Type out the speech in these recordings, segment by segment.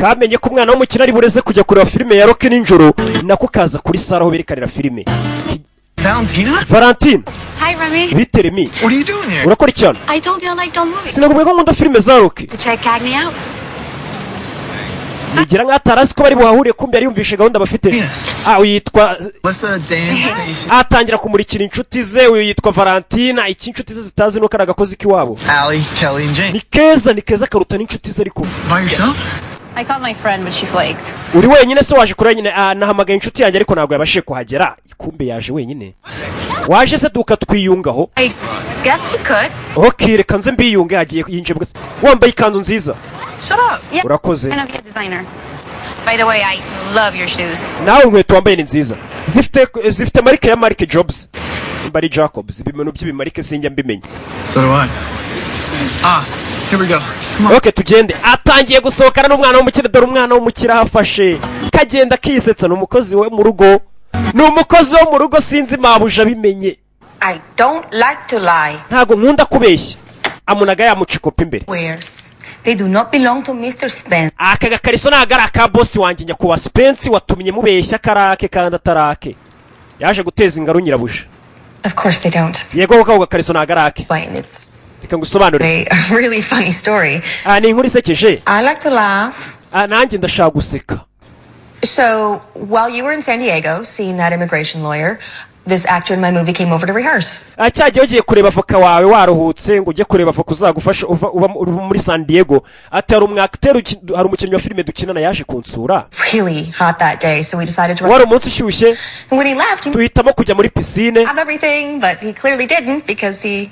Kamenye ko umwana w'umukire ari bureze kujya kureba filime ya Rocky nijoro, nako kaza kuri sare aho berekanira filime. Valentina? Valentine. Hi, Remy. Bite, Remy? What are you doing here? Urakora iki hano? I told you I liked all movies. Sinakubwiye ko nkunda filime za Rocky? To check Cagney out. Yigira nk'aho atari ko bari buhahuriye, kumbe yari yumvishe gahunda bafite. Ah, uyu yitwa Melissa, Dan, Stacy, atangira kumurikira inshuti ze. Uyu yitwa Valentina. Icyo inshuti ze zitazi nuko ari agakozi k'iwabo. Allie, Kelly, and Jane. Ni keza, ni keza, karuta n'inshuti ze ariko. By yourself? I called my friend, but she flaked. Uri wenyine se? Waje kuri wenyine? Ah, nahamagaye inshuti yanjye ariko ntabwo yabashije kuhagera. Kumbe yaje wenyine. Waje se duka twiyungaho? I guess we could. Ok, reka nze mbiyunge. Yagiye yinjiye wambaye ikanzu nziza. Shut up. Yeah. Urakoze. And I'm a designer. By the way, I love your shoes. Nawe inkweto wambaye ni nziza, zifite marike ya Marc Jobs, nimba ari Jacobs, ibintu by'ibimarike sinjya mbimenya. So do I. Ah, here we go. Come on. Ok, tugende. Atangiye gusohokana n'umwana w'umukire. Dore umwana w'umukire ahafashe kagenda kisetsa. Ni umukozi we mu rugo, ni umukozi wo mu rugo. Sinzi mabuja abimenye. I don't like to lie. Ntabwo nkunda kubeshya. Amunaga yamuca ikopi imbere. Wares. They do not belong to Mr. Spence. Aka gakariso ntabwo ari aka bosi wanjye nyakubahwa Spence. Watumye mubeshya karake kandi atarake. Yaje guteza ingaru nyirabuja. Of course they don't. Yego koko, ako gakariso ntabwo ari ake. Explain. It's Reka ngusobanurire. a really funny story. Ah, ni inkuru isekeje. I like to laugh. Ah, nanjye ndashaka guseka. So while you were in San Diego seeing that immigration lawyer, this actor in my movie came over to rehearse. Ah, cya gihe ugiye kureba avoka wawe, waruhutse ngo ujye kureba avoka uzagufasha uva uba uba muri San Diego, ati hari umwakiteri hari umukinnyi wa filime dukinana yaje kunsura. Really hot that day, so we decided to. Wari umunsi ushyushye. And when he left, he Tuhitamo kujya muri pisine. have everything, but he clearly didn't because he.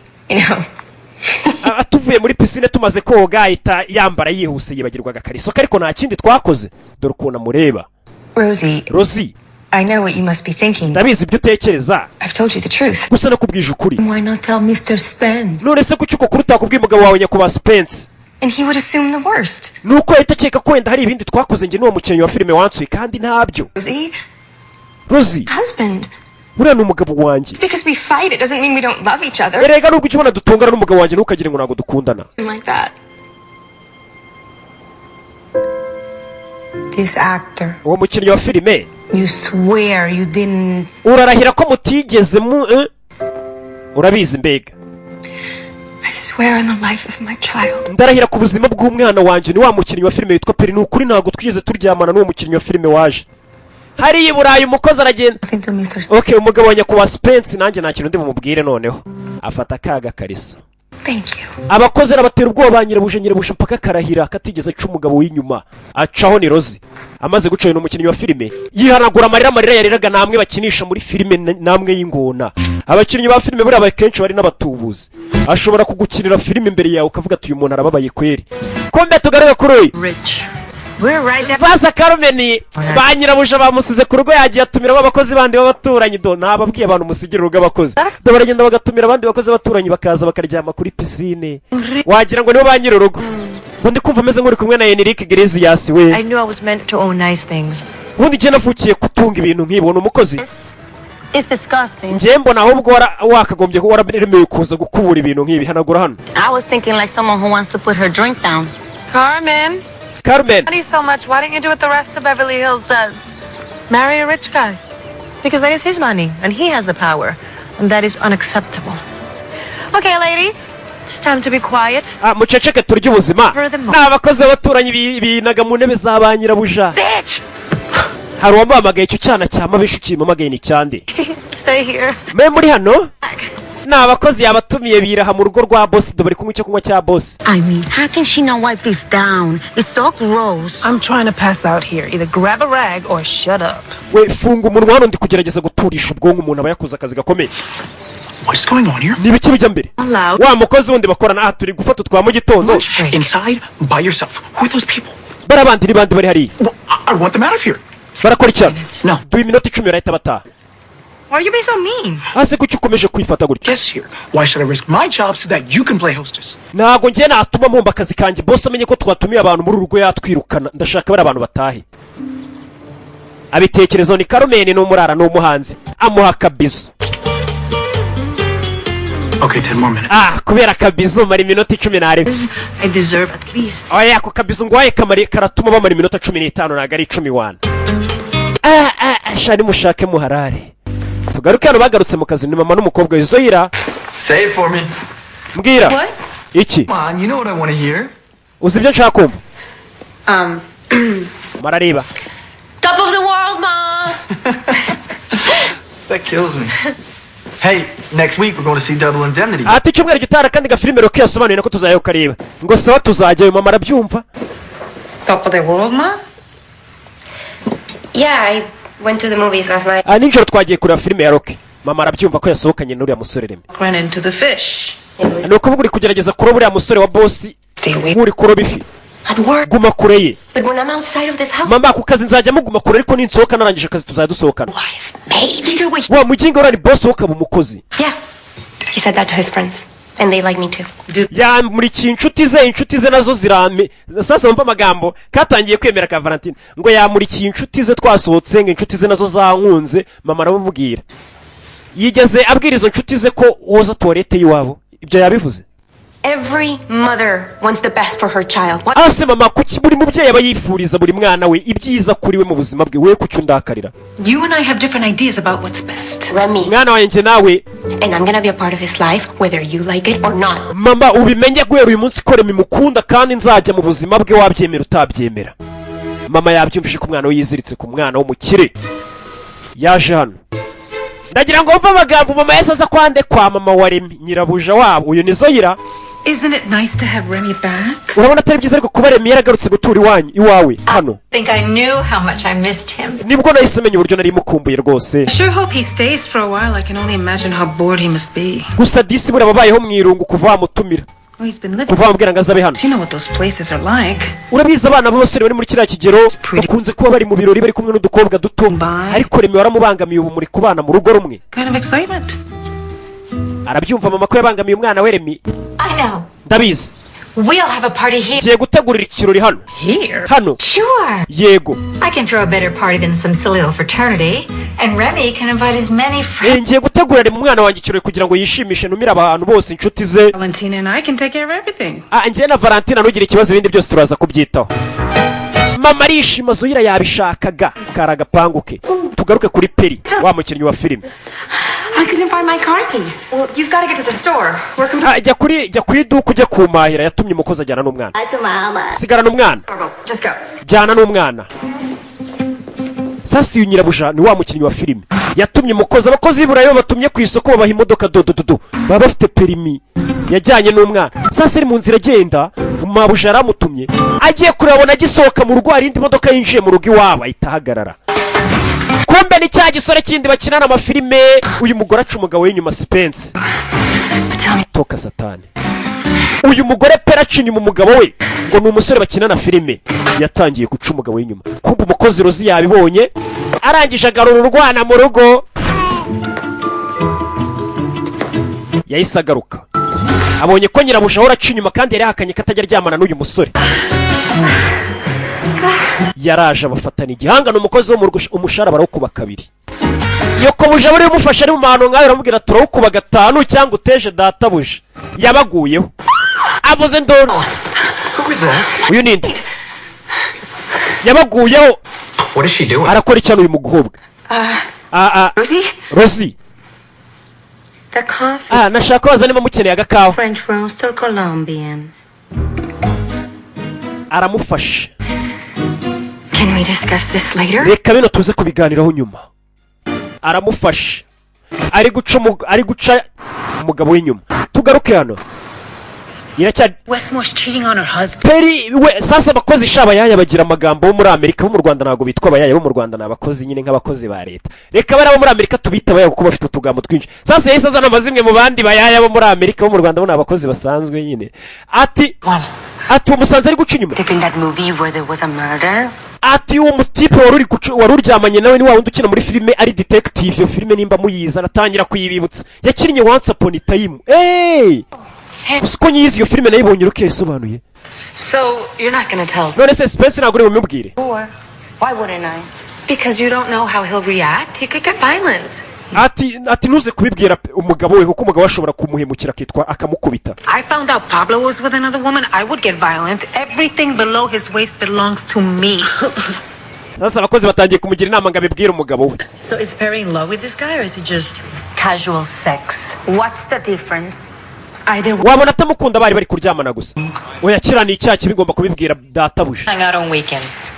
Ah, tuvuye muri pisine tumaze koga ahita yambara yihuse, yibagirwa agakariso ke, ariko nta kindi twakoze. Dore ukuntu amureba. Rosie, Rosie. I know what you must be thinking. Ndabizi ibyo utekereza. I've told you the truth. Gusa nakubwije ukuri. Why not tell Mr. Spence? None se kuki uko kuri utakubwiye umugabo wawe nyakubahwa Spence? And he would assume the worst. Nuko yahita akeka ko wenda hari ibindi twakoze njye n'uwo mukinnyi wa filime wansuye, kandi ntabyo. Rosie, Rosie. husband. Uriya ni umugabo wanjye. Because we fight, it doesn't mean we don't love each other. Erega nubwo ujya ubona dutungana n'umugabo wanjye, ntukagire ngo ntabwo dukundana. Like that. This actor. Uwo mukinnyi wa filime. You swear you didn't. Urarahira ko mutigeze mu eh? Urabizi mbega. I swear on the life of my child. Ndarahira ku buzima bw'umwana wanjye. Ni wa mukinnyi wa filime witwa Peri. Ni ukuri ntabwo twigeze turyamana n'uwo mukinnyi wa filime waje hariya i Burayi. Umukozi aragenda. Nothing to Mr. Ok, umugabo wa nyakubahwa Spence, nanjye nta kintu ndi bumubwire. Noneho afata ka gakariso. Thank you. Abakozi arabatera ubwoba ba nyirabuja. Nyirabuja mpaka karahira katigeze aca umugabo w'inyuma acaho. Ni Rozi. Amaze guca ni umukinnyi wa filime, yihanagura amarira. Amarira yariraga namwe bakinisha muri filime namwe y'ingona. Abakinnyi ba filime buriya kenshi bari n'abatubuzi, ashobora kugukinira filime imbere yawe ukavuga ati: "Uyu muntu arababaye kweri." Kombe tugaruke kuri uyu. Rich. We're right there. Sasa Carmen, ba nyirabuja bamusize ku rugo, yagiye atumiramo abakozi bandi b'abaturanyi. Do ntababwiye abantu musigira urugo abakozi, do baragenda bagatumira abandi bakozi b'abaturanyi, bakaza bakaryama kuri pisine, wagira ngo nibo ba nyiri urugo. Ngo ndi kumva ameze nk'uri kumwe na Enrique Iglesias we. I knew I was meant to own nice things. Ubundi njye navukiye gutunga ibintu nk'ibi. Ni umukozi. It's disgusting. Njye mbona ahubwo wakagombye kuba wararemewe kuza gukubura ibintu nk'ibi. Hanagura hano. I was thinking like someone who wants to put her drink down. Carmen, Carmen. money so much. Why don't you do what the rest of Beverly Hills does? Marry a rich guy. Because that is his money, and he has the power. And that is unacceptable. Okay, ladies, it's time to be quiet. Ah, muceceke turye ubuzima. Furthermore- Ni abakozi b'abaturanyi binaga mu ntebe za ba nyirabuja. Bitch! Hari uwamuhamagaye. Icyo cyana cya mabisha ukimpamagaye ni cyande? Stay here. Mwe muri hano ni abakozi yabatumiye, biraha mu rugo rwa bosi. Dore bari kunywa icyo kunywa cya bosi. I mean, how can she not wipe this down? It's so gross. I'm trying to pass out here. Either grab a rag or shut up. We, funga umunwa hano, ndi kugerageza guturisha ubwonko. Umuntu aba yakoze akazi gakomeye. What's going on here? Ni ibiki bijya mbere? Wa mukozi wundi bakorana, aha turi gufata utwa mu gitondo. Inside, by yourself. Who are those people? Bariya bandi ni bandi bari hariya? Well, I want them out of here. Barakora icyana? No. Duha iminota 10 barahita bataha. Why are you being so mean? Hasi kuki ukomeje kwifata gutya? Guess here. Why should I risk my job so that you can play hostess? Ntabwo njye natuma mpomba akazi kanjye. Boss amenye ko twatumiye abantu muri uru rugo yatwirukana. Ndashaka bariya abantu batahe. Abitekerezo ni Carmen, ni umurara, ni umuhanzi. Amuha akabizo. Okay, 10 more minutes. Ah, kubera akabizu mara iminota 10 n'arindwi. I deserve at least. Oya, ako kabizu ngwaye kamari karatuma bamara iminota 15, ntabwo ari 10 wana. Ah ah ah, shani mushake muharare. Tugaruke hano, bagarutse mu kazi, ni mama n'umukobwa we Zoyira. Say it for me. Mbwira. What? Iki? Come on, you know what I want to hear. Uzi ibyo nshaka kumva. Marareba. Top of the world, Ma! That kills me. Hey, next week we're going to see Double Indemnity. Ati icyumweru gitaha kandi gafilime Rocky yasobanuye nako tuzajyayo kareba, ngo sawa tuzajyayo. Mama arabyumva. Top of the world, Ma? Yeah, I went to the movies last night. Ah, nijoro twagiye kureba filime ya Rocky. Mama arabyumva ko yasohokanye n'uriya musore Remy. Ran into the fish. It was Ni ukuvuga uri kugerageza kuroba uriya musore wa bosi Stay away. nk'uri kuroba ifi. At work. Guma kure ye. But when I'm outside of this house, Mama, ku kazi nzajya muguma kure, ariko ninsohoka narangije akazi tuzajya dusohokana. Wise maid. Either way. Wa muginga uriya ni bosi, wowe ukaba umukozi. Yeah. He said that to his friends. And they like me too. Yamurikiye inshuti ze, inshuti ze nazo zirame. Sasa wumva amagambo katangiye kwemera ka Valentine, ngo yamurikiye inshuti ze twasohotse, ngo inshuti ze nazo zankunze. Mama aramubwira, yigeze abwira izo nshuti ze ko woza toilette y'iwabo? Ibyo yabivuze? Every mother wants the best for her child. What? Ase mama, kuki buri mubyeyi aba yifuriza buri mwana we ibyiza kuri we mu buzima bwe, we kuki undakarira? You and I have different ideas about what's best. Remy. Mwana wanjye nawe. And I'm gonna be a part of his life whether you like it or not. Mama, ubimenye guhera uyu munsi ko Remy mukunda kandi nzajya mu buzima bwe, wabyemera utabyemera. Mama yabyumvise ko umwana we yiziritse ku mwana w'umukire. Yaje hano, ndagira ngo wumve amagambo mama yahise aza kwande kwa mama wa Remy, nyirabuja wabo. Uyu ni Zoyira. Isn't it nice to have Remy back? Urabona atari byiza ariko kuba Remy yaragarutse gutura iwanyu, iwawe hano? Think I knew how much I missed him. Nibwo nahise menya uburyo nari mukumbuye rwose. I sure hope he stays for a while. I can only imagine how bored he must be. Gusa disi buriya babayeho mu irungu kuva wamutumira. Oh, he's been living. Kuva wamubwira ngo azabe hano. You know what those places are like. Urabizi, abana b'abasore bari muri kiriya kigero bakunze kuba bari mu birori, bari kumwe n'udukobwa duto, ariko Remy waramubangamiye, ubu muri kubana mu rugo rumwe. Kind of excitement. Arabyumva mama ko yabangamiye umwana we Remy. I know. Ndabizi. We'll have a party here. Ngiye gutegurira ikirori hano. Here? Hano. Sure. Yego. I can throw a better party than some silly little fraternity, and Remy can invite as many friends. Ngiye gutegurira Remy umwana wanjye ikirori kugira ngo yishimishe, ntumire abantu bose, inshuti ze. Valentina and I can take care of everything. Ah, njye na Valentina, ntugire ikibazo, ibindi byose turaza kubyitaho. Mama arishima, Zoyira yabishakaga, kari agapangu ke. Tugaruke kuri Peri, wa mukinnyi wa filime. I couldn't find my car keys. Well, you've got to get to the store. We're Ah, jya ku iduka ujye kumahira. Yatumye umukozi ajyana n'umwana. Sigarana umwana. Just go. Jyana n'umwana. Sasa uyu nyirabuja ni wa mukinnyi wa filime yatumye umukozi. Abakozi b'i Burayi babatumye ku isoko babaha imodoka dodododo, baba bafite perimi. Yajyanye n'umwana. Sasa ari mu nzira agenda, mabuja yaramutumye, agiye kureba agisohoka mu rugo hari indi modoka yinjiye mu rugo iwabo, ahita ahagarara. Kumbe ni cya gisore kindi bakinana amafilime. Uyu mugore aca umugabo w'inyuma, Spence. Toka satani! Uyu mugore pera aca inyuma umugabo we, ngo ni umusore bakinana filime. Yatangiye guca umugabo w'inyuma, kumbe umukozi Rozi yabibonye, arangije agarura urwana mu rugo. Yahise agaruka abonye ko nyirabuja ahora aca inyuma, kandi yari yahakanye ko atajya aryamana n'uyu musore. Yaraje abafatana igihangano. Umukozi wo mu rugo, umushahara barawukuba kabiri. Iyo kobuja buri umufasha ari mu mahano nkayo, uramubwira turawukuba gatanu cyangwa uteje databuja. Yabaguyeho avuze ndoro. Uyu ninde yabaguyeho? What is she doing? Arakora icyano uyu mukobwa? Ah, ah. Rosie? Rosie. The coffee. Ah, nashaka kubaza niba mukeneye agakawa. French roast or Colombian? Aramufashe. Can we discuss this later? Reka bino tuze kubiganiraho nyuma. Aramufashe, ari guca umugabo w'inyuma. Tugaruke hano, iracyari Westmore's cheating on her husband. Peri we. Sasa abakozi sha abayaya bagira amagambo bo muri Amerika. Bo mu Rwanda ntabwo bitwa abayaya, bo mu Rwanda ni abakozi nyine nk'abakozi ba leta. Reka bariya bo muri Amerika tubita abayaya kuko bafite utugambo twinshi. Sasa yahise azana amazimwe mu bandi bayaya bo muri Amerika. Bo mu Rwanda bo ni abakozi basanzwe nyine. Ati uwo musanze ari guca inyuma. In that movie where there was a murder? Ati uwo mutipe wari uryamanye nawe ni wa wundi ukina muri filime ari detective. Iyo filime nimba muyizi, aratangira kuyibibutsa, yakinnye Once Upon a Time. Eee, gusa uko nyizi iyo filime nayibonye uko yayisobanuye. So you're not gonna tell us? None se Spencer ntabwo uri bumubwire? Sure. Why wouldn't I? Because you don't know how he'll react. He could get violent. Ati ntuze kubibwira umugabo we, kuko umugabo we ashobora kumuhemukira, akitwa akamukubita. I found out Pablo was with another woman, I would get violent. Everything below his waist belongs to me. Sasa abakozi batangiye kumugira inama ngo abibwire umugabo we. So is Perry in love with this guy or is it just casual sex? What's the difference? Either way, Wabona atamukunda, bari bari kuryamana gusa. Oya, kiriya ni icyaha kibi, ngomba kubibwira databuja. Hang out on weekends.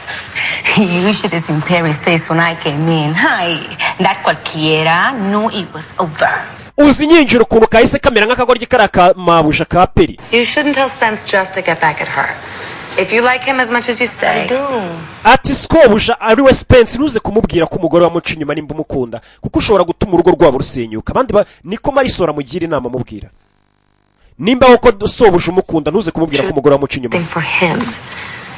You should have seen Perry's face when I came in. Hi. That cualquiera knew it was over. Uzi nyinjira ukuntu kahise kamera nk'akagoryi kariya ka mabuja ka Peri. You shouldn't tell Spence just to get back at her. If you like him as much as you say, I do. Ati sobuja ari we Spence, ntuze kumubwira ko umugore wamuca inyuma nimba umukunda, kuko ushobora gutuma urugo rwabo rusenyuka. Abandi niko Marisora amugira inama, amubwira nimba koko sobuja umukunda, ntuze kumubwira ko umugore wamuca inyuma. thing for him.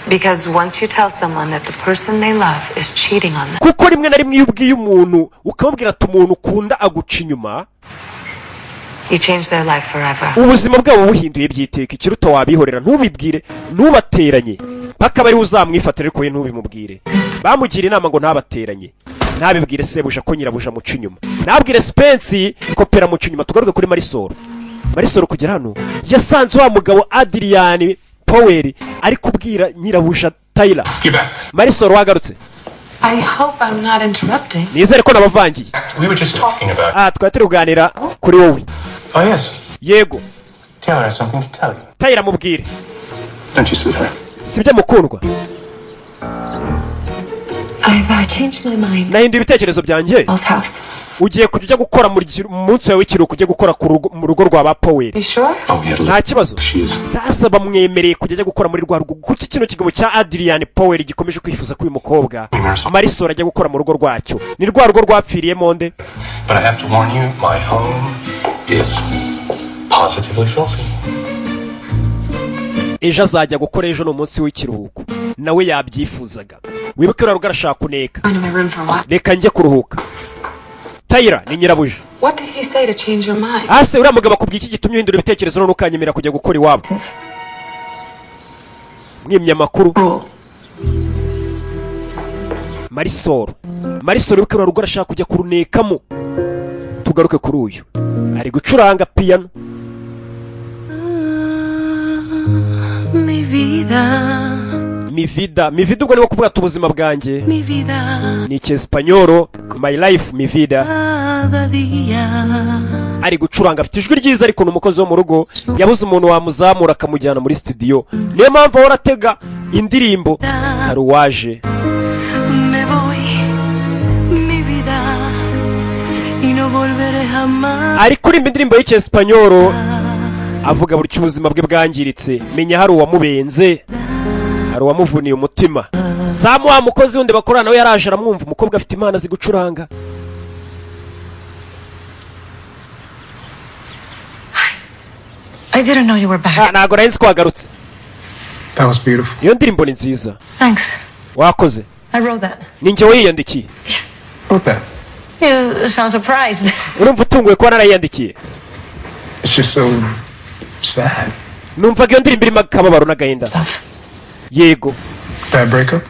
Because once you tell someone that the person they love is cheating on them, Kuko rimwe na rimwe iyo ubwiye umuntu, ukamubwira ati umuntu ukunda aguca inyuma, you change their life forever. ubuzima bwabo buhinduye byiteka. Ikiruta wabihorera, ntubibwire, ntubateranye paka bariho uzamwifatira, ariko we ntubimubwire. Bamugira inama ngo ntabateranye, ntabibwire sebuja ko nyirabuja amuca inyuma, ntabwire Spence ko Pera amuca inyuma. Tugaruke kuri Marisoro. Marisoro kugera hano yasanze wa mugabo Adrian Powell ari kubwira nyirabuja Tyler. You're back. Marisoro, wagarutse. I hope I'm not interrupting. Nizere ko nabavangiye. We were just talking about. Ah, twari turi kuganira kuri wowe. Oh, yes. Yego. Taylor has something to tell you. Tyler, mubwire. Don't you, sweetheart? Sibyo, mukundwa? I've changed my mind. Nahinduye ibitekerezo byanjye. Paul's house. Ugiye kujya ujya gukora mu munsi wawe w'ikiruhuko, ujye gukora mu rugo rwa ba Powell. You sure? Oh, yeah. Nta kibazo. She is. Sasa bamwemereye kujya ajya gukora muri rwa rugo. Kuki kino kigabo cya Adrian Powell gikomeje kwifuza ko uyu mukobwa Marisol ajya gukora mu rugo rwacyo? Ni rwa rugo rwapfiriyemo nde? But I have to warn you, my home is positively filthy. Ejo azajya gukora, ejo ni umunsi w'ikiruhuko, nawe yabyifuzaga. Wibuke uriya rugo arashaka kuneka. Going to my room for a while. Reka njye kuruhuka. Tayira ni nyirabuja. What did he say to change your mind? Ase uriya mugabo akubwiye iki gitumye uhindura ibitekerezo none ukanyemera kujya gukora iwabo? Mwimye amakuru. Marisoro, Marisoro, wibuke uriya rugo arashaka kujya kurunekamo. Tugaruke kuri uyu ari gucuranga piyano. Mi vida, Mi vida, mi vida, ubwo ni kuvuga ati ubuzima bwanjye. Mi vida, Ni icyesipanyoro, my life, mi vida. Cada día. Ari gucuranga, afite ijwi ryiza, ariko ni umukozi wo mu rugo, yabuze umuntu wamuzamura akamujyana muri studio, niyo mpamvu ahora atega indirimbo. Hari uwaje. Me voy, mi vida, y no volveré jamás. Ari kuririmba indirimbo y'icyesipanyoro, avuga buryo ubuzima bwe bwangiritse. Menya hari uwamubenze, hari uwamuvuniye umutima. Samu, wa mukozi wundi bakorana nawe, yaraje aramwumva. Umukobwa afite impano, azi gucuranga. I didn't know you were back. Ah, ntabwo nari nzi ko wagarutse. That was beautiful. Iyo ndirimbo ni nziza. Thanks. Wakoze. I wrote that. Ni njye wayiyandikiye. Wrote that? You sound surprised. Urumva utunguwe kuba narayiyandikiye? It's just so sad. Numvaga iyo ndirimbo irimo akababaro n'agahinda, yego. Bad breakup?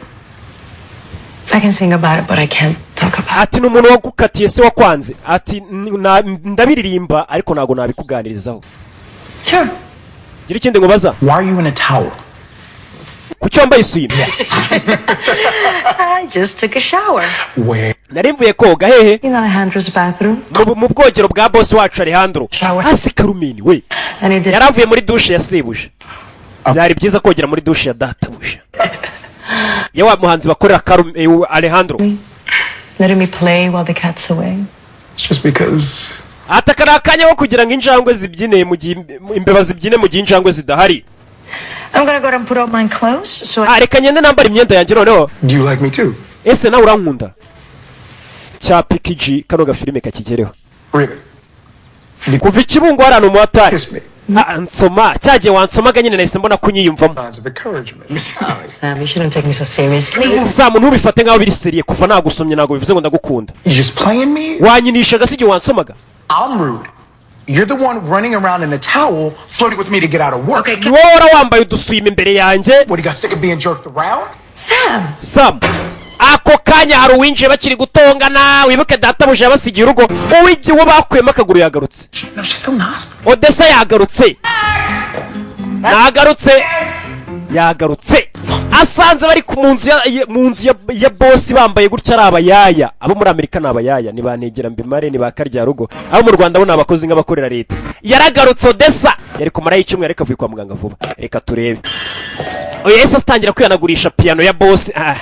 I can sing about it, but I can't talk about Ati ni umuntu wagukatiye se, wakwanze? Ati ndabiririmba ariko ntabwo nabikuganirizaho. it. Sure. Gira ikindi nkubaza. Why are you in a towel? Kuki wambaye isume? I just took a shower. Where? Nari mvuye koga. Hehe? In Alejandro's bathroom. Mu bwogero bwa boss wacu Alejandro. Shower. Hasi Karumini we. And it did. Yari avuye muri dushe ya sebuja. Byari byiza kogera muri dushe ya databuja, ya wa muhanzi bakorera, Alejandro. Letting me play while the cat's away. It's just because Ati aka ni akanya ko kugira ngo injangwe zibyine mu gihe imbeba zibyine mu gihe injangwe zidahari. I'm gonna go and put on my clothes so I Ah, reka ngende nambara imyenda yanjye noneho. Do you like me too? Ese nawe urankunda? Cya PKG, kano gafilime kakigereho. Really? Kuva ikibungo hari ahantu mu hatari. Kiss me. Ah, nsoma cyagiye wansomaga nyine, nahise mbona ko unyiyumvamo. Signs of encouragement. Sam, you shouldn't take me so seriously. Samu, ntubifate nk'aho biri sérieux. Kuva nagusomye ntabwo bivuze ngo ndagukunda. You just playing me? Wanyinishaga si igihe wansomaga? I'm rude. You're the one running around in a towel, flirting with me to get out of work. Okay, Ni wowe wari wambaye uduswima imbere yanjye. What, you got sick of being jerked around? Sam! Sam. Ako kanya hari uwinjiye bakiri gutongana. Wibuke databuja yabasigiye urugo. Uw'igihe uwo bakuyemo akaguru yagarutse. No, she's still in the hospital. Odessa yagarutse, nagarutse, yagarutse asanze bari mu nzu ya bosi bambaye gutya, ari abayaya. Abo muri Amerika ni abayaya, ni ba negera mbimare, ni ba karyarugo. Abo mu Rwanda bo ni abakozi nk'abakorera leta. Yaragarutse Odessa, yari kumarayo icyumweru ariko avuye kwa muganga vuba. Reka turebe uyu yahise atangira kwihanagurisha piyano ya bosi. Ah,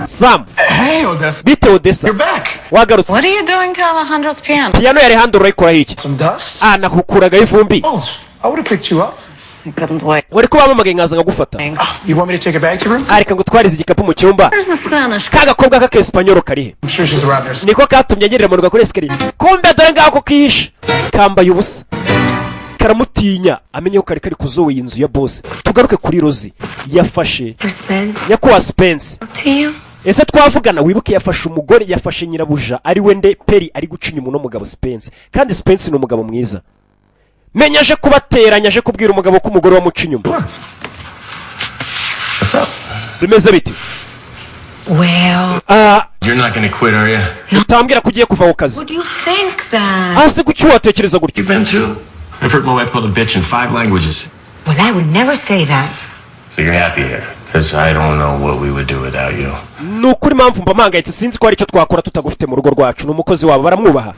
Sam. Hey, Odessa. Bite, Odessa? You're back. Wagarutse. What are you doing to Alejandro's piano? Piyano ya Alejandro urayikoraho iki? Some dust? Ah, nakukuragaho ivumbi. Oh, I would have picked you up. I couldn't wait. Wari ko bampamagaye nkaza nkagufata. You want me to take a bag to room? Ah, reka ngo twarize igikapu mu cyumba. Where's the Spanish? Ka gakobwa k'akesipanyoro karihe? I'm sure she's around there. Niko katumye ngerera mu kuri escalier. Kumbe dore ngako kihishe, kambaye ubusa, karamutinya, amenye ko kari kari kuzowe inzu ya boss. Tugaruke kuri Rozi. Yafashe For Spence. nyakubahwa Spence. To you? Ese twavugana? Wibuke yafashe umugore, yafashe nyirabuja ari we nde? Peri ari guca inyuma uno mugabo Spence, kandi Spence ni umugabo mwiza. Menya aje kubateranya, aje kubwira umugabo ko umugore wamuca inyuma. What's up? Bimeze bite? Well, Ah, You're not gonna quit, are you? utambwira ko ugiye kuva ku kazi. Would you think that? Hasi kuki watekereza gutyo? You've been too? I've heard my wife called a bitch in five languages. Well, I would never say that. So you're happy here? Because I don't know what we would do without you. Ni ukuri impamvu mba mpangayitse, sinzi ko hari icyo twakora tutagufite mu rugo rwacu. Ni umukozi wabo, baramwubaha.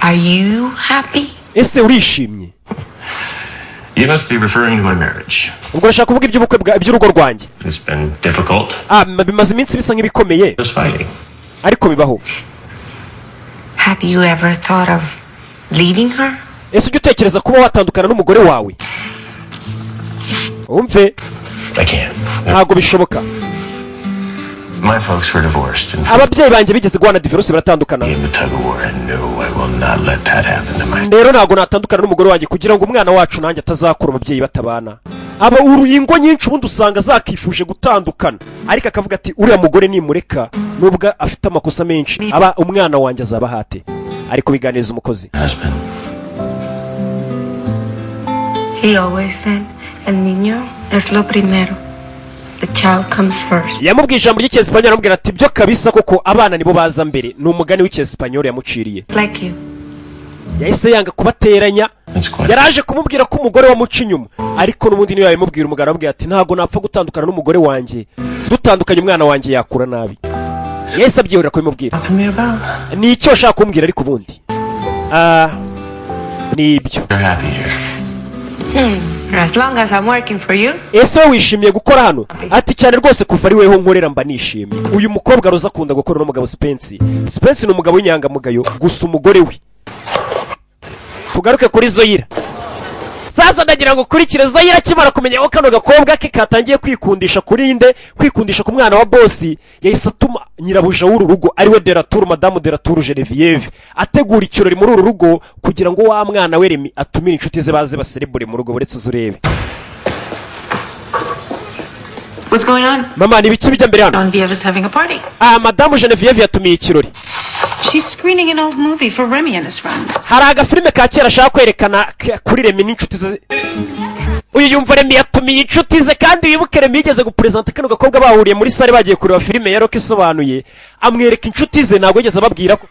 Are you happy? Ese urishimye? You must be referring to my marriage. Ubwo urashaka kuvuga iby'ubukwe iby'urugo rwanjye. It's been difficult. Ah, bimaze iminsi bisa nk'ibikomeye. Just fighting. Ariko bibaho. Have you ever thought of leaving her? Ese ujya utekereza kuba watandukana n'umugore wawe? Wumve. I can't. Ntabwo bishoboka. My folks were divorced and Ababyeyi banjye bigeze guhana divorce, baratandukana. game of tug of war, and no, I will not let that happen to my Rero ntabwo natandukana n'umugore wanjye kugira ngo umwana wacu nanjye atazakura ababyeyi batabana. Aba uru ingo nyinshi ubundi usanga zakifuje gutandukana, ariko akavuga ati: "Uriya mugore nimureka, nubwo afite amakosa menshi, aba umwana wanjye azaba ahate?" Ari kubiganiriza umukozi. husband. He always said, "El niño es lo primero. The child comes first." Yamubwiye ijambo ry'icyesipanyoli, aramubwira ati: "Byo kabisa koko, abana nibo baza mbere." Ni umugani w'icyesipanyoli yamuciriye. It's like you. Yahise yanga kubateranya. That's quite. Yaraje kumubwira ko umugore wamuca inyuma, ariko n'ubundi niyo yabimubwira, umugabo aramubwira ati: "Ntabwo napfa gutandukana n'umugore wanjye. Dutandukanye umwana wanjye yakura nabi." Yahise abyihorera kubimubwira. Talk to me about. Ni icyo ashaka kumbwira, ariko ubundi, ah, ni ibyo. You're happy here. As long as I'm working for you. Ese wowe wishimiye gukora hano? Ati: "Cyane rwose, kuva ari weho nkorera mba nishimiye." Uyu mukobwa Roza akunda gukora n'umugabo Spence. Spence ni umugabo w'inyangamugayo, gusa umugore we. Tugaruke kuri Zoyira. Sasa ndagira ngo ukurikire Zoyira akimara kumenya ko kano gakobwa ke katangiye kwikundisha kuri nde? Kwikundisha ku mwana wa bosi. Yahise atuma nyirabuja w'uru rugo, ariwe Delaturu, madamu Delaturu Genevieve, ategura ikirori muri uru rugo kugira ngo wa mwana we Remi atumire inshuti ze baze baserebure mu rugo. Buretse uze urebe. What's going on? Mama, ni ibiki bijya mbere hano? Genevieve is having a party. Ah, madamu Genevieve yatumiye ikirori. She's screening an old movie for Remy and his friends. Hari agafilime ka kera ashaka kwerekana kuri Remi n'inshuti ze. Uyu yumva Remi yatumiye inshuti ze, kandi wibuke Remi yigeze guperezanta kano gakobwa bahuriye muri salle bagiye kureba filime ya Rocky isobanuye, amwereka inshuti ze. Ntabwo yigeze ababwira ko,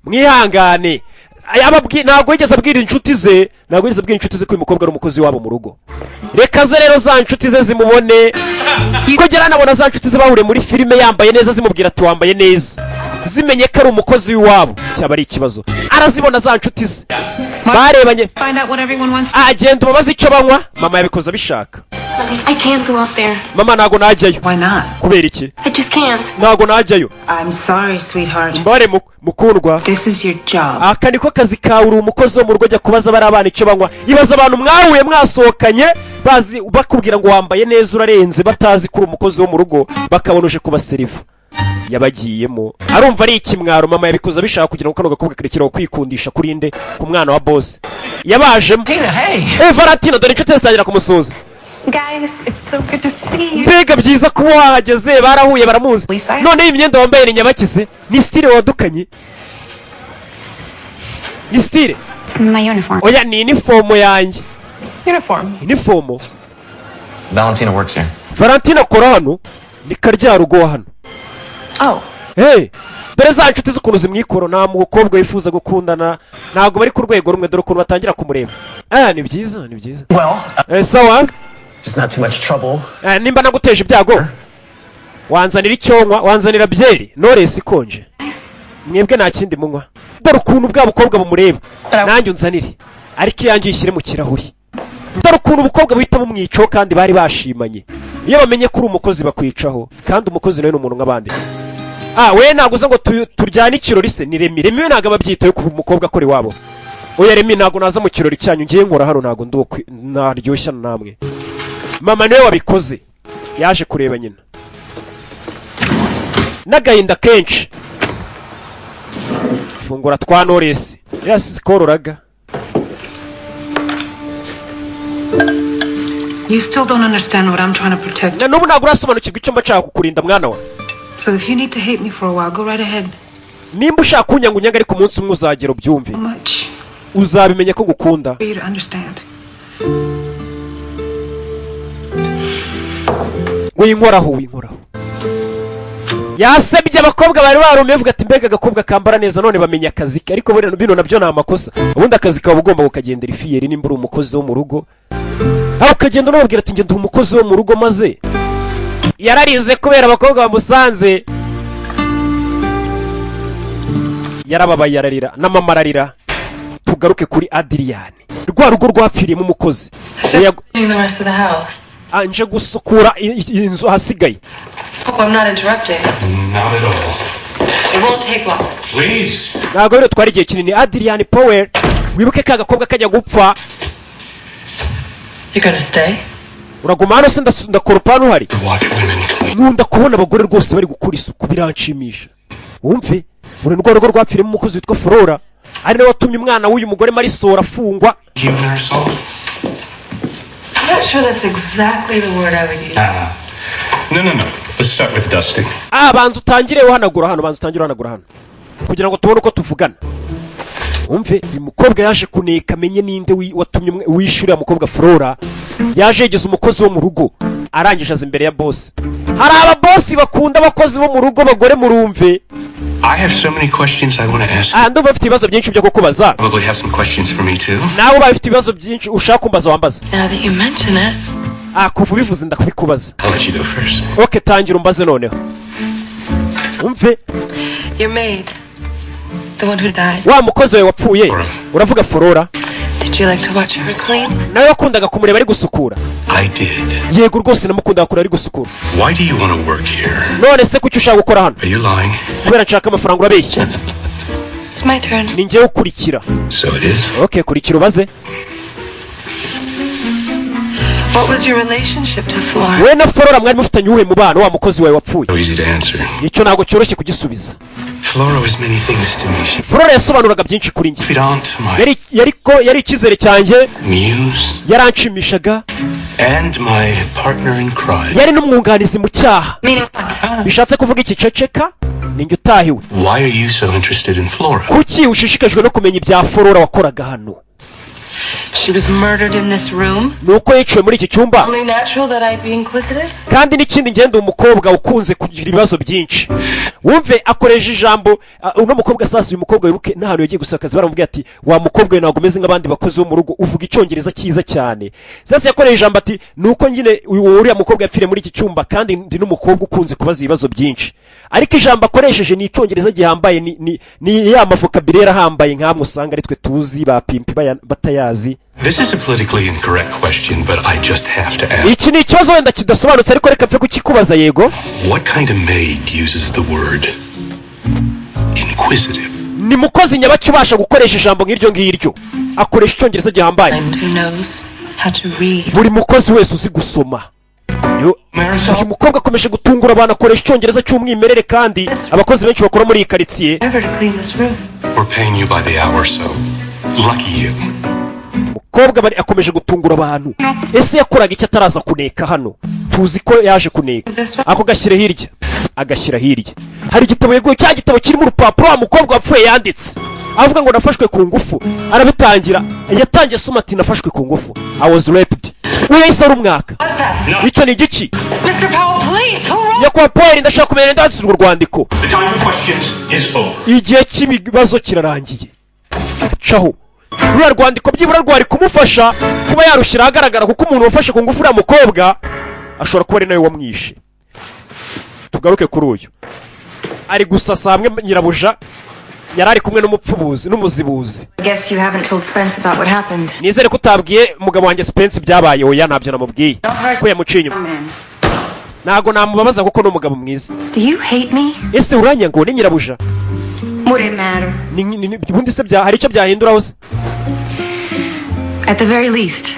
mwihangane, ntabwo yigeze abwira inshuti ze, ntabwo yigeze abwira inshuti ze ko uyu mukobwa ari umukozi wabo mu rugo. Reka ze rero za nshuti ze zimubone, kugera anabona za nshuti ze bahuriye muri filime yambaye neza, zimubwira ati: "Wambaye neza." Zimenye ko ari umukozi w'iwabo cyaba ari ikibazo. Arazibona za nshuti ze barebanye. Find out what everyone wants. Agenda umubaze icyo banywa. Mama yabikoze abishaka. I can't go up there. Mama, ntabwo najyayo. Why not? Kubera iki? I just can't. Ntabwo najyayo. I'm sorry, sweetheart. Mbare mukundwa. This is your job. Aka niko kazi kawe, uri umukozi wo mu rugo. Jya kubaza bariya abana icyo banywa. Ibaza abantu mwahuye mwasohokanye, bazi bakubwira ngo wambaye neza, urarenze, batazi ko uri umukozi wo mu rugo, bakabona uje kubaseriva. Yabagiyemo arumva ari ikimwaro. Mama yabikoze abishaka kugira ngo kano gakobwa karekeraho kwikundisha kuri nde? Ku mwana wa boss. Yabajemo. Tina, hey! Eh, Valentina, dore inshuti ze zitangira kumusuhuza. Guys, it's so good to see you. Mbega byiza kuba wahageze! Barahuye, baramuzi. None iyi myenda wambaye ni nyabakize? Ni style wadukanye? Ni style? It's my uniform. Oya, ni inifomo yanjye. Uniform. Inifomo. Valentina works here. Valentina akora hano, ni karyarugo wa hano. Oh. Hey, dore za nshuti z'ukuntu zimwikoro. Nta mukobwa wifuza gukundana, ntabwo bari ku rwego rumwe. Dore ukuntu batangira kumureba. Ah, ni byiza, ni byiza. Well, Sawa. it's not too much trouble. Nimba naguteje ibyago, wanzanira icyonywa, wanzanira byeri Knowless ikonje. Mwebwe nta kindi munywa? Dore ukuntu bwa bukobwa bumureba. Nanjye unzanire, ariko iyanjye uyishyire mu kirahuri. Dore ukuntu ubukobwa buhita bumwicaho, kandi bari bashimanye. Iyo bamenye ko uri umukozi bakwicaho, kandi umukozi nawe ni umuntu nk'abandi. Ah, we ntabwo uza ngo turyane ikirori se? Ni Remi. Remi we ntabwo aba abyitaye ku mukobwa akora iwabo. Oya Remi, ntabwo naza mu kirori cyanyu. Ngiye nkora hano, ntabwo ndi uwo naryoshya namwe. Mama niwe wabikoze, yaje kureba nyina n'agahinda kenshi. Fungura twa Knowless yasikorораga. You still don't understand what I'm trying to protect. Na n'ubu ntabwo urasobanukirwa icyo mba nshaka kukurinda, mwana wa. So if you need to hate me for a while, go right ahead. Nimba ushaka kunyanga, unyanga, ariko umunsi umwe uzagera ubyumve. How much Uzabimenya ko ngukunda. for you to understand. Winkoraho, winkoraho. Yasebye abakobwa bari barumiye, bavuga ati: "Mbega agakobwa kambara neza!" None bamenya akazi ke. Ariko buriya bino nabyo ni amakosa. Ubundi akazi kawe ugomba kukagendera ifiyeri. Nimba uri umukozi wo mu rugo, aho ukagenda unababwira ati: "Njye ndi umukozi wo mu rugo." Maze yararize kubera abakobwa bamusanze, yarababaye, ararira na mama ararira. Tugaruke kuri Adiriyani, rwa rugo rwapfiriyemo umukozi. The rest of the house. Ah, nje gusukura inzu ahasigaye. Hope I'm not interrupting. Not at all. It won't take long. Please. Ntabwo rero twari igihe kinini. Adiriyani Powell, wibuke ka gakobwa kajya gupfa. You're gonna stay? Uraguma hano se? Ndakoropa hano uhari? Watch women clean. Nkunda kubona abagore rwose bari gukora isuku, biranshimisha. Wumve, uru ni rwa rugo rwapfiriyemo umukozi witwa Flora, ari nawe watumye umwana w'uyu mugore Marisora afungwa. You, Marisol? I'm not sure that's exactly the word I would use. Ah. No, no, no. Let's start with dusting. Ah, banza utangire uhanagura hano, banza utangire uhanagura hano kugira ngo tubone uko tuvugana. Wumve, uyu mukobwa yaje kuneka amenye ninde watumye wishyuriya mukobwa Flora. Yaje yigeze umukozi wo mu rugo, arangije aza imbere ya bosi. Hari ababosi bakunda abakozi bo mu rugo bagore, murumve. I have so many questions I want to ask. Ah, ndumva mfite ibibazo byinshi byo kukubaza. Probably have some questions for me too. Nawe ubaye ufite ibibazo byinshi ushaka kumbaza, wambaza. Now that you mention it, Ah, kuva ubivuze ndakubikubaza. I'll let you go first. OK, tangira umbaze noneho, umve. Your maid, the one who died. Wa mukozi wawe wapfuye, uravuga Flora? Did you like to watch her clean? Nawe wakundaga kumureba ari gusukura? I did. Yego rwose, namukundaga kureba ari gusukura. Why do you want to work here? None se kuki ushaka gukora hano? Are you lying? Kubera nshaka amafaranga? Urabeshya. It's my turn. Ni njyewe ukurikira. So it is. OK, kurikira ubaze. What was your relationship to Flora? We na Flora mwari mufitanye uwuhe mubano, wa mukozi wawe wapfuye? So easy to answer. Icyo ntabwo cyoroshye kugisubiza. Flora was many things to me. She Flora yasobanuraga byinshi kuri njye. confidant, my Yari ko yari icyizere cyanjye. muse, Yaranshimishaga. and my partner in crime. Yari n'umwunganizi mu cyaha. Meaning what? Bishatse kuvuga iki? Ceceka, ninjye utahiwe. Why are you so interested in Flora? Kuki ushishikajwe no kumenya ibya Flora wakoraga hano? She was murdered in this room. Ni uko yiciwe muri iki cyumba. Only natural that I'd be inquisitive. Kandi n'ikindi, ngenda umukobwa ukunze kugira ibibazo byinshi. Wumve, akoresha ijambo uno mukobwa. Sasa uyu mukobwa, wibuke n'ahantu yagiye gusaka akazi, baramubwira ati: "Wa mukobwa we, ntabwo umeze nk'abandi bakozi bo mu rugo, uvuga icyongereza cyiza cyane." Sasa yakoresha ijambo ati: "Ni uko nyine uriya mukobwa yapfiriye muri iki cyumba, kandi ndi n'umukobwa ukunze kubaza ibibazo byinshi." Ariko ijambo akoresheje ni icyongereza gihambaye, ni ya mavocabulaire ahambaye nk'amwe usanga ari twe tuzi, ba pimpi batayazi. This is a politically incorrect question, but I just have to ask. Iki ni ikibazo wenda kidasobanutse, ariko reka mfe kukikubaza. Yego. What kind of maid uses the word inquisitive? Ni mukozi nyabaki ubasha gukoresha ijambo nk'iryo ngiryo, akoresha icyongereza gihambaye? And who knows how to read? Buri mukozi wese uzi gusoma. Uyu mukobwa akomeje gutungura abantu, akoresha icyongereza cy'umwimerere, kandi abakozi benshi bakora muri iyi karitsiye. Ever to clean this room. We're paying you by the hour, so lucky you. Umukobwa bari akomeje gutungura abantu. Ese yakoraga icyo ataraza kuneka hano? Tuzi ko yaje kuneka. Ako gashyira hirya, agashyira hirya. Hari igitabo yeguye, cya gitabo kirimo urupapuro wa mukobwa wapfuye yanditse avuga ngo nafashwe ku ngufu. Arabitangira, yatangiye asoma ati: "Nafashwe ku ngufu, I was raped." We yahise ari umwaka. What's that? Icyo ni igiki? Mr. Powell, please, who wrote? Nyakubahwa Powell, ndashaka kumenya ndanditse urwo rwandiko. The time for questions is over. Igihe cy'ibibazo kirarangiye. Acaho. Ruriya rwandiko byibura rwari kumufasha kuba yarushyira ahagaragara, kuko umuntu wafashe ku ngufu uriya mukobwa ashobora kuba ari nawe wamwishe. Tugaruke kuri uyu, ari gusasa hamwe nyirabuja yari ari kumwe n'umupfubuzi n'umuzibuzi. I guess you haven't told Spence about what happened. Nizere ko utabwiye umugabo wanjye Spence ibyabaye. Oya, ntabyo namubwiye ko yamuciye inyuma. Ntabwo namubabaza kuko ni umugabo mwiza. Do you hate me? Ese uranyanga? Ni nyirabuja. Would it matter? Ubundi se hari icyo byahinduraho se? At the very least,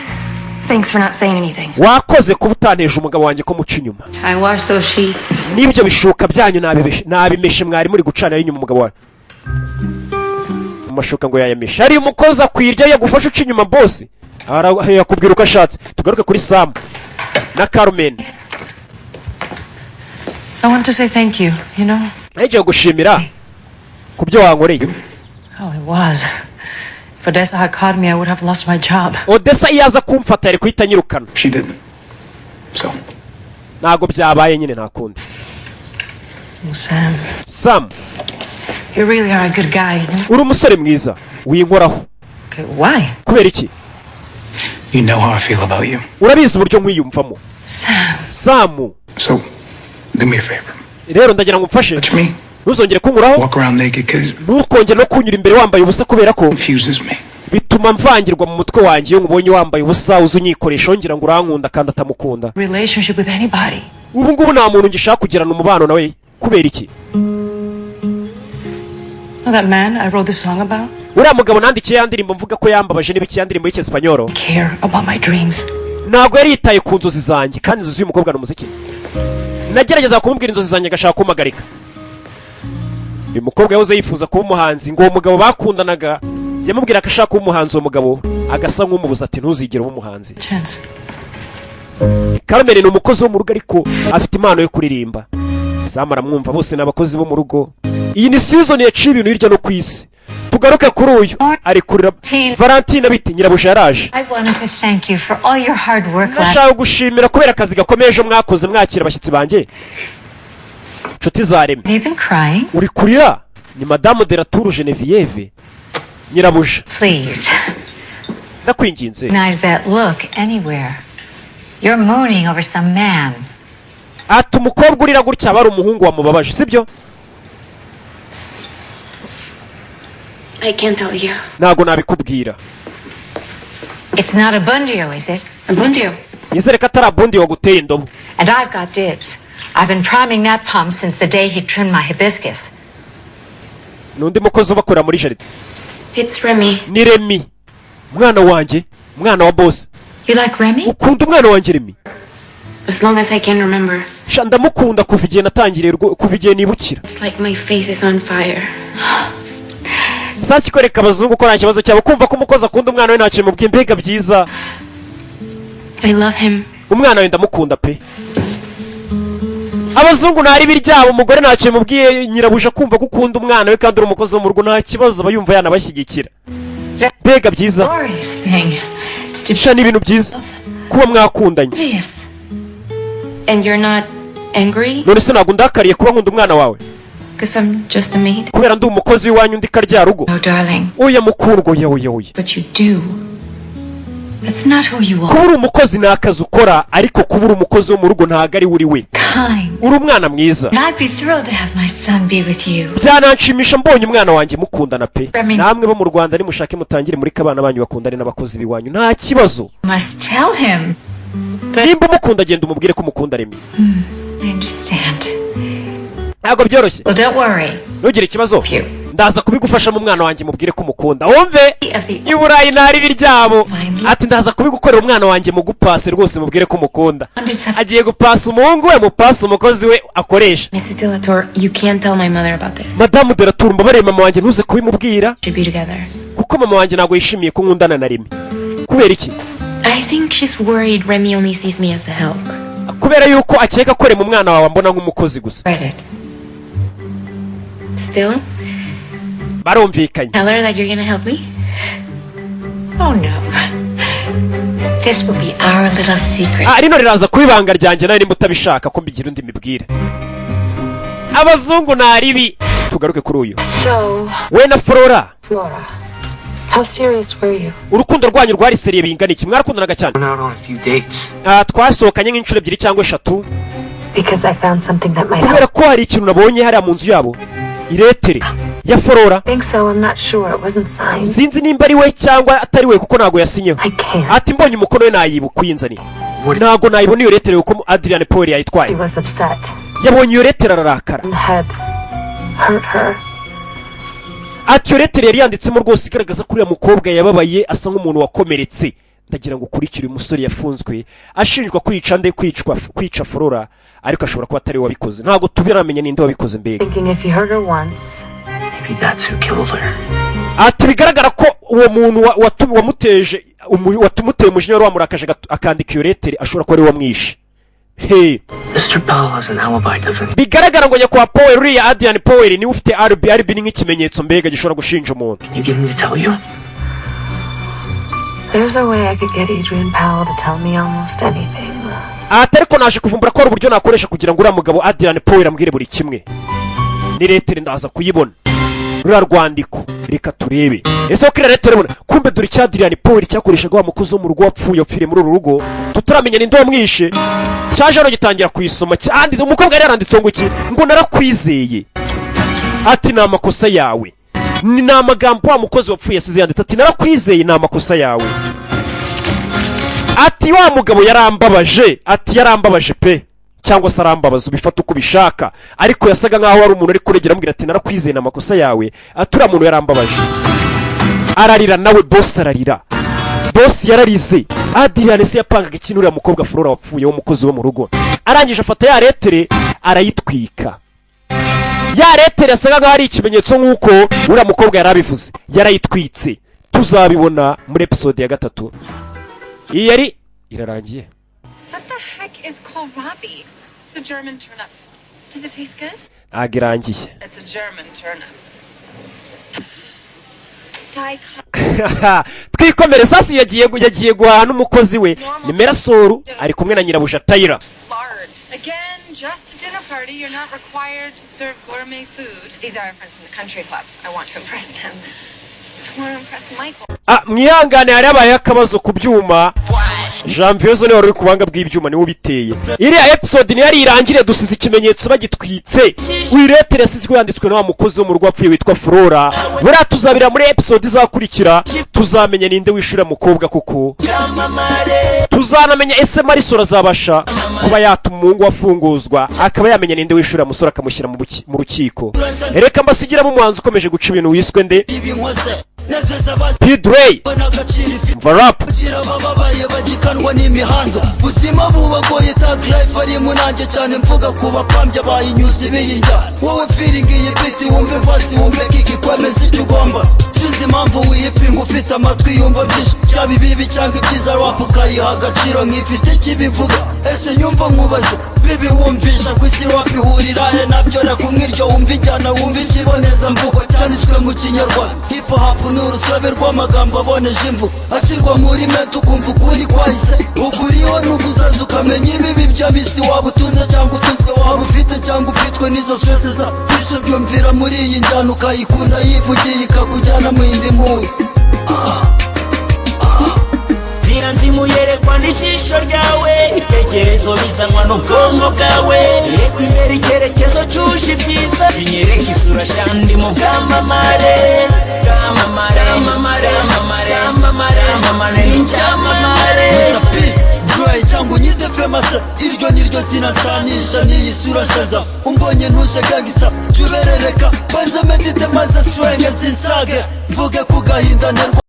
thanks for not saying anything. Wakoze kuba utanteje umugabo wanjye ko muca inyuma. I washed those sheets. N'ibyo bishuka byanyu nabimeshe, mwari muri gucana inyuma umugabo wawe mu mashuka ngo yayameshe. Hari umukozi akwirya yagufasha uca inyuma bosi, yakubwira uko ashatse. Tugaruke kuri Sam na Carmen. I want to say thank you, you know? Nagiye gushimira ku byo wankoreye. Oh, it was. If Odessa had caught me, I would have lost my job. Odessa iyo aza kumfata yari guhita anyirukana. She didn't. So, Ntabwo byabaye nyine, nta kundi. Oh, Sam, Sam, you really are a good guy, you know? uri umusore mwiza, winkoraho. Okay, why? Kubera iki? You know how I feel about you. Urabizi uburyo nkwiyumvamo. Sam. Samu. So, do me a favor. Rero ndagira ngo umfashe. Touch me. Ntuzongere kunkuraho. Walk around naked, because Ntukongere no kunyura imbere wambaye ubusa, kubera ko confuses me. bituma mvangirwa mu mutwe wanjye iyo nkubonye wambaye ubusa, uza unyikoresha wongera ngo urankunda kandi atamukunda. Relationship with anybody. Ubu ngubu nta muntu ngishaka kugirana umubano nawe. Kubera iki? Know that man I wrote this song about? Uriya mugabo nandikiye ya ndirimbo mvuga ko yambabaje n'ibiki, ya ndirimbo y'icyesipanyoro. Care about my dreams. Ntabwo yari yitaye ku nzozi zanjye, kandi inzozi z'uyu mukobwa ni umuziki. Nagerageza kumubwira inzozi zanjye agashaka kumpagarika. Uyu mukobwa yahoze yifuza kuba umuhanzi, ngo uwo mugabo bakundanaga yamubwira ko ashaka kuba umuhanzi, uwo mugabo agasa nk'umubuza ati: "Ntuzigere uba umuhanzi." Chance. Carmen ni umukozi wo mu rugo, ariko afite impano yo kuririmba. Sam aramwumva. Bose ni abakozi bo mu rugo. Iyi ni season yaciye ibintu hirya no ku isi. Tugaruke kuri uyu, ari kurira. Valentina, biti nyirabuja yaraje. I wanted to thank you for all your hard work last Ndashaka gushimira kubera akazi gakomeye ejo mwakoze mwakira abashyitsi banjye, inshuti za Remy. Have you been crying? Uri kurira? Ni Madamu de la Tour Genevieve, nyirabuja. Please. Ndakwinginze. Recognize that look anywhere. You're mooning over some man. Ati umukobwa urira gutya aba ari umuhungu wamubabaje, sibyo? I can't tell you. Ntabwo nabikubwira. It's not Abundio, is it? Abundio. Nizere ko atari Abundi waguteye indobo. And I've got dibs. I've been priming that pump since the day he trimmed my hibiscus. Ni undi mukozi ubakorera muri jardin. It's Remy. Ni Remy, umwana wanjye, umwana wa boss. You like Remy? Ukunda umwana wanjye Remy? As long as I can remember. Sha, ndamukunda kuva igihe natangiriye kuva igihe nibukira. It's like my face is on fire. Sasa ikwereka abazungu ko nta kibazo cyabo kumva ko umukozi akunda umwana we, ntacyo bimubwiye. Mbega byiza! I love him. Umwana we ndamukunda pe. Abazungu ntari ibiryabo, umugore ntacyo bimubwiye, nyirabuja kumva ko ukunda umwana we kandi uri umukozi wo mu rugo nta kibazo, aba yumva yanabashyigikira. Mbega byiza! Glorious thing. Sha, ni ibintu byiza kuba mwakundanye. Obvious. And you're not angry? None se ntabwo ndakariye kuba nkunda umwana wawe? Because I'm just a maid? Kubera ndi umukozi w'iwanyu, ndi karya rugo? No, darling. Oya mukundwa, oya, oya, oya. But you do. That's not who you Kuba are. uri umukozi ni akazi ukora, ariko kuba uri umukozi wo mu rugo ntabwo ari uri we. Kind. Uri umwana mwiza. And I'd be thrilled to have my son be with you. Byananshimisha mbonye umwana wanjye mukundana pe. Remy. Namwe bo mu Rwanda nimushake mutangire muri ko abana banyu bakundane n'abakozi b'iwanyu, nta kibazo. You must tell him. Nimba umukunda, agenda umubwire ko umukunda, Remy. I understand. Ntabwo byoroshye. Well, don't worry. Ntugire ikibazo, You. ndaza kubigufashamo. Umwana wanjye mubwire ko umukunda, wumve. Of the I Burayi ntari ibiryabo. Ati ndaza kubigukorera, umwana wanjye mugupase rwose, mubwire ko umukunda. Agiye gupasa umuhungu we, mupasa umukozi we akoresha. Mrs. De La Tour, you can't tell my mother about this. Madamu de la Tour, mbabarire, mama wanjye ntuze kubimubwira. Should be together. Kuko mama wanjye ntabwo yishimiye ko nkundana na Remy. Kubera iki? I think she's worried Remy only sees me as a help. Kubera yuko akeka ko Remy umwana wawe ambona nk'umukozi gusa. Read it. Still, Barumvikanye. tell her that you're gonna help me. Oh, no. This will be our little secret. Ah, rino riraza kuba ibanga ryanjye nawe nimba utabishaka ko mbigira undi mibwire. Abazungu ni ribi. Tugaruke kuri uyu. So, We na Flora. Flora, how serious were you? Urukundo rwanyu rwari sérieux bingana iki? Mwarakundanaga cyane? Went out on a few dates. Ah, twasohokanye nk'inshuro ebyiri cyangwa eshatu. Because I found something that might Kubera help. ko hari ikintu nabonye hariya mu nzu yabo, iretere ya Flora. I think so. I'm not sure. It wasn't signed. Sinzi nimba ari we cyangwa atari we kuko ntabwo yasinyeho. I can't. Ati mbonye umukono we nayibuka uyinzaniye. Ntabwo nayibona iyo letere kuko Adrian Paul yayitwaye. She was upset Yabonye iyo letere ararakara. and had hurt her. Ati iyo letere yari yanditsemo rwose igaragaza ko uriya mukobwa yababaye, asa nk'umuntu wakomeretse. Ndagira ngo ukurikire uyu musore yafunzwe ashinjwa kwica nde? Kwicwa, kwica Flora, ariko ashobora kuba atari we wabikoze. Ntabwo tubiramenya ninde wabikoze mbega. Thinking if he hurt her once, Maybe that's who killed her. Ati bigaragara ko uwo muntu wamuteje watumuteye umujinya, wari wamurakaje akandika iyo letere, ashobora kuba ari we wamwishe. Hey. Mr. Powell has an alibi, doesn't he? Bigaragara ngo nyakubahwa Powell, uriya Adrian Powell, niwe ufite alibi. Alibi ni nk'ikimenyetso mbega gishobora gushinja umuntu. Can you get him to tell you? There's a way I could get Adrian Powell to tell me almost anything. Ati ariko naje kuvumbura ko hari uburyo nakoresha kugira ngo uriya mugabo Adrian Powell ambwire buri kimwe. Ni letere ndaza kuyibona, ruriya rwandiko. Reka turebe ese ko iriya letere ubona. Kumbe dore icya Adrian Powell cyakoreshaga wa mukozi wo mu rugo wapfuye, wapfiriye muri uru rugo tutaramenya ninde wamwishe. Cyaje hano gitangira kuyisoma. Cyanditse, umukobwa yari yaranditseho ngo iki? Ngo narakwizeye. Ati ni amakosa yawe. Ni amagambo wa mukozi wapfuye yasize yanditse. Ati narakwizeye, ni amakosa yawe. Ati wa mugabo yarambabaje. Ati yarambabaje pe, cyangwa se arambabaza, ubifata uko ubishaka. Ariko yasaga nkaho ari umuntu ari kuregera amubwira ati narakwizeye, ni amakosa yawe. Ati uriya muntu yarambabaje. Ararira nawe, bosi ararira, bosi yararize. Adrian se yapangaga ikintu uriya mukobwa Flora wapfuye w'umukozi wo mu rugo. Arangije afata ya letere arayitwika. Ya letere yasaga nkaho ari ikimenyetso nk'uko uriya mukobwa yari abivuze, yarayitwitse. Tuzabibona muri episode ya gatatu. Iyi yari irarangiye. What the heck is kohlrabi? It's a German turnip. Does it taste good? Ntabwo irangiye. It's a German turnip. Dicot. Twikomere. Sasa yagiye guhaha n'umukozi we ni Merasoru, ari kumwe na nyirabuja Tayira. Lard. Again, just a dinner party. You're not required to serve gourmet food. These are our friends from the country club. I want to impress them. I want to impress Michael. Ah, mwihangane, hari habayeho akabazo ku byuma. Janvier zo niwe wari uri ku buhanga bw'ibyuma, niwe ubiteye. Iriya episode niyo yari irangire, dusize ikimenyetso bagitwitse. Wiretere yasizwe yanditswe na wa mukozi wo mu rugo wapfuye witwa Flora. Buriya tuzabira muri episode izakurikira, tuzamenya ninde wishyura mukobwa, kuko tuzanamenya ese Marisol azabasha kuba yatuma umuhungu wafunguzwa, akaba yamenya ninde wishyura musore akamushyira mu rukiko. Reka mbasigiramo umuhanzi ukomeje guca ibintu wiswe nde? P-Dre. Mva rap. Bababaye bagikanwa n'imihanda, buzima bubagoye, thug life ari munange cyane. Mvuga ku bapambya bayinyuze ibiyinjya. Wowe feeling iyi beat, wumve verse, wumve kick, kwemeza icyo ugomba. Sinzi impamvu wiyipinga, ufite amatwi yumva byinshi, byaba ibibi cyangwa ibyiza, rap ukayiha agaciro nk'ifite ikibivuga. Ese nyumva nkubaze, bibi wumvisha ku isi rap ihurira he nabyo? Reka umwiryo, wumva injyana, wumva ikibonezamvugo cyanditswe mu Kinyarwanda. Hip hop ni urusobe rw'amagambo aboneje imvugo, ashyirwa muri meta ukumva ukuri kwahise ukuriho n'uguzaza, ukamenya ibibi by'abisi. Waba utunze cyangwa utunzwe, waba ufite cyangwa ufitwe n'izo stress za isi, ubyumvira muri iyi njyana, ukayikunda yivugiye, ikakujyana mu yindi muntu. Nzira nzimu yerekwa n'ijisho ryawe, ibitekerezo bizanwa n'ubwonko bwawe. Yerekwa imbere icyerekezo cyuje ibyiza, kinyereka isura shandi mu bwamamare. Bwamamare, cyamamare, cyamamare, cyamamare, ni icyamamare. Nyita P Dre cyangwa unyite Famous, iryo niryo zina nsanisha n'iyi sura nshanza. Umbonye ntuje gangsta, jya uberereka banze medite maze swenge zinsage, mvuge ku gahinda nterwa.